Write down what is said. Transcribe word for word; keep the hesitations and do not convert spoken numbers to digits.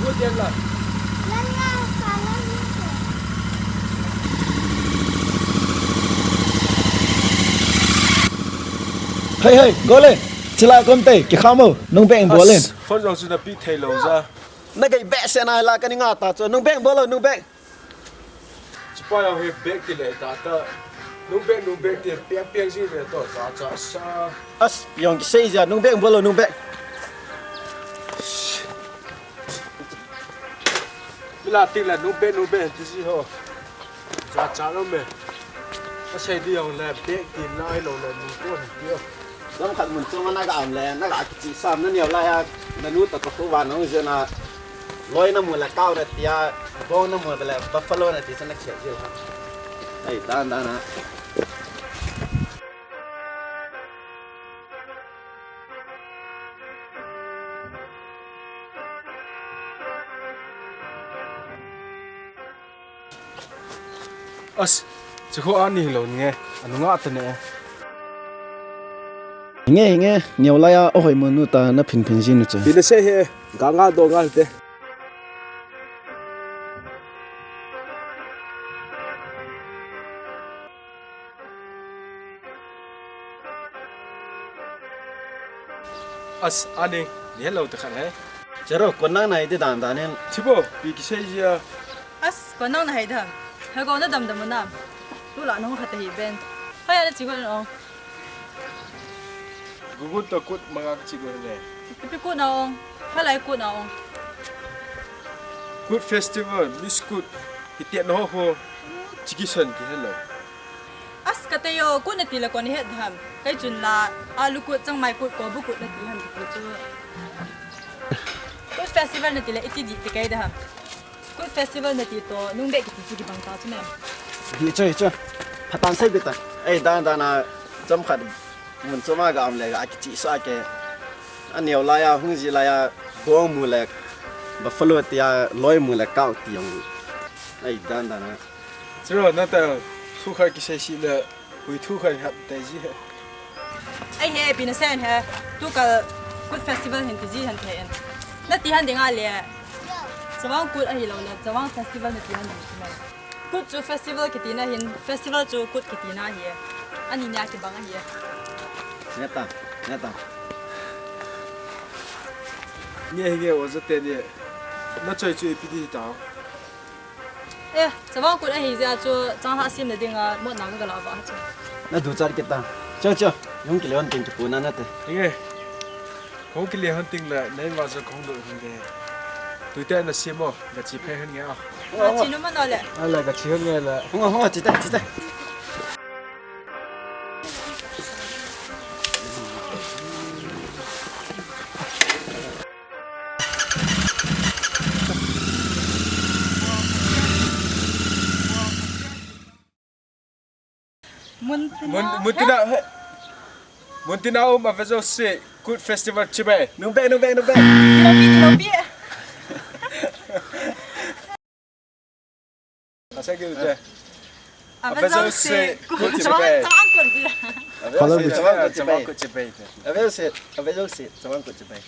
Kut yan la. Hei, hei, gol in. Chila kom te, kikham o, nung beng bol in. As, phone jong chu na pi thei lou ja. Na gei beh se na la ka ni nga ta chu, nung beng bol o, nung beng. Chupa jong hi bek ti le ta ta. Nung bek, nung bek ti, piang piang si le to, cha cha sa. As, jong kisei ja, nung beng bol o, nung beng. Mi la ting le, nung bek, nung bek ti si ho. Cha cha lo me. Ka sei di jong le, bek ti lai lo le, nung ko ti o. Lam khat mun chunga na ga um le, na ga kichi sam na neo lai a, na nu ta ka khu va na hung jena, loi na mu le cow na tia, bong na mu le buffalo na ti sa na khe jil ha. Ai, dan dan na. As, chu kho ani lo nge, anu nga ta ne. Nge, nge, neo lai a, o hoi mo nu ta na phin phin jin nu chu. Pi na sei he, ga nga do nga te. As, ani, ni hello te khan he. Chero, kon nang nai te dan dan in. Chibo, pi kisei jia. As, kon nang nai dan. He ko na dam dam na. Tu la nong khat hi ben. Hoi, ana chi ko no. Gugun to kut manga chi ko ne. Pi kut na ong. Halai kut na ong. Kut festival, Miss Kut. Hiti no ho. Chiki san ki hello. As ka te yo, kut na ti le kon het ham. Kai chun la, alu kut, changmai kut, kobu kut na ti ham ti chu. Kut festival na ti le iti di ti kai da ham. Kut festival na ti to, nung bek kiti chu kibang ta chu ne. Hi chu, hi chu. Phatan sei bit ta. Ei, dan dan a, chom khat, mun chom a ga um le ga kichi sa ke. A neo lai a, hung ji lai a, bong mu le, buffalo ti a, loi mu le, cow ti jong. Ei, dan dan a. Chiro, na ta, thu khat kisei si le, hui thu khat hat te ji he. Ai he, pi na sen he. Tu kal Kut festival hin ti ji han the en. Na ti han ding a le. Chawang Kut ahi lo le, Chawang festival na ti han ding mai. Kut chu festival kiti na hin, festival chu Kut kiti na hi. Ani nia kibang ahi. Neta, neta. Nge hi nge o za te ni. Na choi chu ipi ti ta. Eh, Chawang Kut ahi jeh a chu chang ha sim na ding a, mot na ka la ba chu. Na du char kita. Cho, cho. Yung kile hon ting tu na na te. Inge. Kong kile hon ting la, nei ma jo kong do hon de. Tu te na sim o, ga chi phe hon nge a. Ga chi nu ma no le. Ala ga chi hon nge la. Hong, hong, chi te, chi te. Mun tina. Mun, mun tina, he. Mun tina um a vezo se, Kut festival chibai. Nung bek, nung bek, nung bek. Lobi, lobi. Asa ke ute. A vezo se, Kut chibai. Chawang Kut chibai. Chawang Kut chibai. A vezo se, a vezo se, Chawang Kut chibai.